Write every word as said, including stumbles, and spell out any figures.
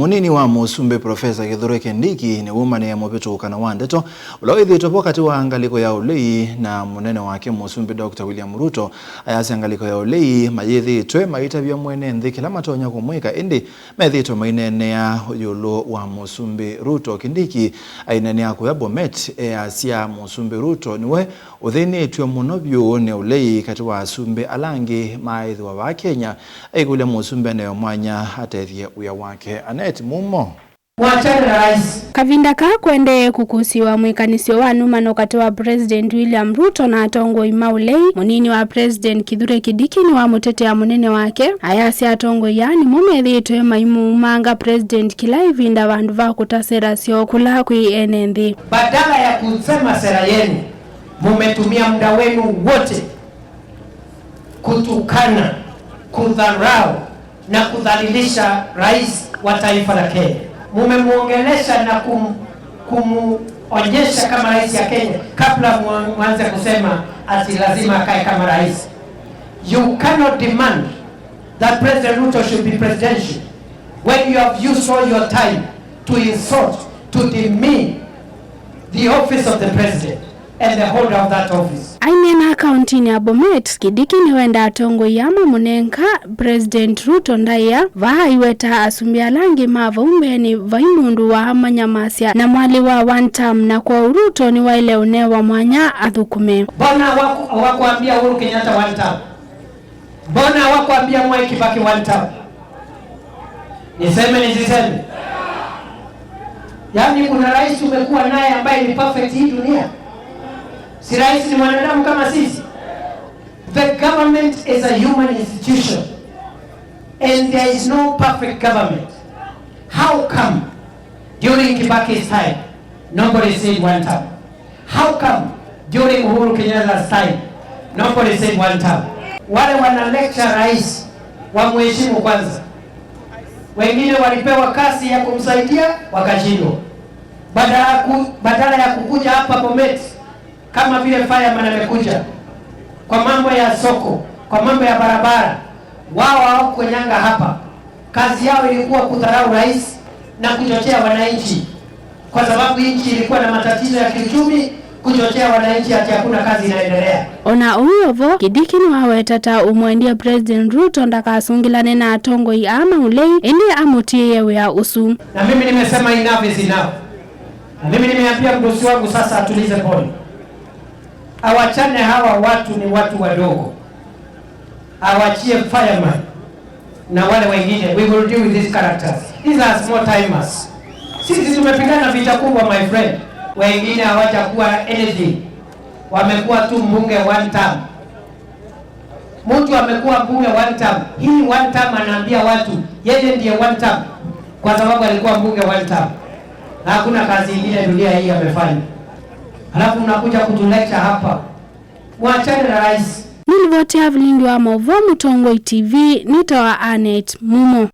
Mũnini wa mũsumbĩ Profesa Kithure Kindiki nĩwumanĩe mũvĩtũkano wa ndeto ũla wĩthĩĩtwe vo katĩ wa ngalĩko ya ũlei na mũnene wake mũsumbĩ Doctor William Ruto. Ayasya ngalĩko ya ũlei mayĩthĩĩtwe maitavya mwene nthĩ kĩla matonya kũmwĩka, ĩndĩ methĩĩtwe maineenea ĩũlũ wa mũsumbĩ Ruto. Kindiki aineenea kũya Bomet, easya mũsumbĩ Ruto nĩwe ũthĩnĩtw'e mũno vyũ nĩ ũlei katĩ wa asumbĩ ala angĩ maaĩthĩwa vaa Kenya, aikũlya mũsumbĩ aneo mwanya atethye wĩa wake. Annet Mumo. Mwachane na rais. Kavinda kaa kũendee kũkũsĩĩwa mwĩkanĩsyo wa nũmano katĩ wa President William Ruto na atongoi ma ũlei, mũnini wa President Kithure Kindiki nĩwamũtetea mũnene wake, ayasya atongoi aa nĩmo methĩĩtwe maimũumanga President kĩla ĩvinda vandũ va kũta sera syoo kũla kwĩ ene nthĩ. Badala ya kusema sera yenu, mumetumia muda wenu wote kutukana, kudharau na kudhalilisha rais wa taifa la Kenya. Mumemwongelesha na kum-, kumuonyesha kama rais ya Kenya kabla mu-, mwanze kusema ati lazima akae kama rais. You cannot demand that President Ruto should be presidential when you have used all your time to insult, to demean the office of the president and the holder of that office. Aineena kauntinĩ ya Bomet, Kindiki nĩwenda atongoi aa mamũnenga President Ruto ndaĩa, vaa aiweta asumbĩ ala angĩ ma vau mbeenĩ vai mũndũ wamanyamasya na mwalĩwa one term, na kwoou Ruto nĩwaĩle ũnewa mwanya athũkũme. Mbona hawaku-, hawakuambia Uhuru Kenyatta one term? Mbona hawakuambia Mwai Kibaki one term? Niseme nisiseme? Yaani kuna rais tumekuwa naye ambaye ni perfect hii dunia? Si rais ni mwanadamu kama sisi? The government is a human institution and there is no perfect government. How come during Kibaki's time nobody said one term? How come during Uhuru Kenyatta's time nobody said one term? Wale wana lecture rais wamheshimu kwanza. Wengine walipewa kazi ya kumsaidia wakashindwa. Badala ku-, badala ya kukuja hapa Bomet kama vile fireman amekuja kwa mambo ya soko, kwa mambo ya barabara, wao hawakunyanga hapa. Kazi yao ilikuwa kudharau rais na kuchochea wananchi, kwa sababu nchi ilikuwa na matatizo ya kiuchumi, kuchochea wananchi ati hakuna kazi inaendelea. Ona ũu o vo, Kindiki nĩwaweta ta ũmwendie President Ruto ndakasũngĩlane na atongoi aa ma ũlei, ĩndĩ amũtiĩe wĩa ũsu. Na mimi nimesema enough is enough. Na mimi nimeambia mdosi wangu sasa atulize pole. Awachane, hawa watu ni watu wadogo. Awachie fireman na wale wengine. We will deal with these characters. These are small timers. Sisi tumepigana vita kubwa, my friend. Wengine hawajakuwa anything. Wamekuwa tu mbunge one term. Mtu amekuwa mbunge one term. Hii one term anaambia watu yeye ndiye one term kwa sababu alikuwa mbunge one term. Na hakuna kazi ingine dunia hii amefanya. Halafu unakuja kutulecture hapa. Mwachane na rais. Nĩlivotea vilingi wa maũvoo Mũtongoi T V, nĩtawa Annet Mumo.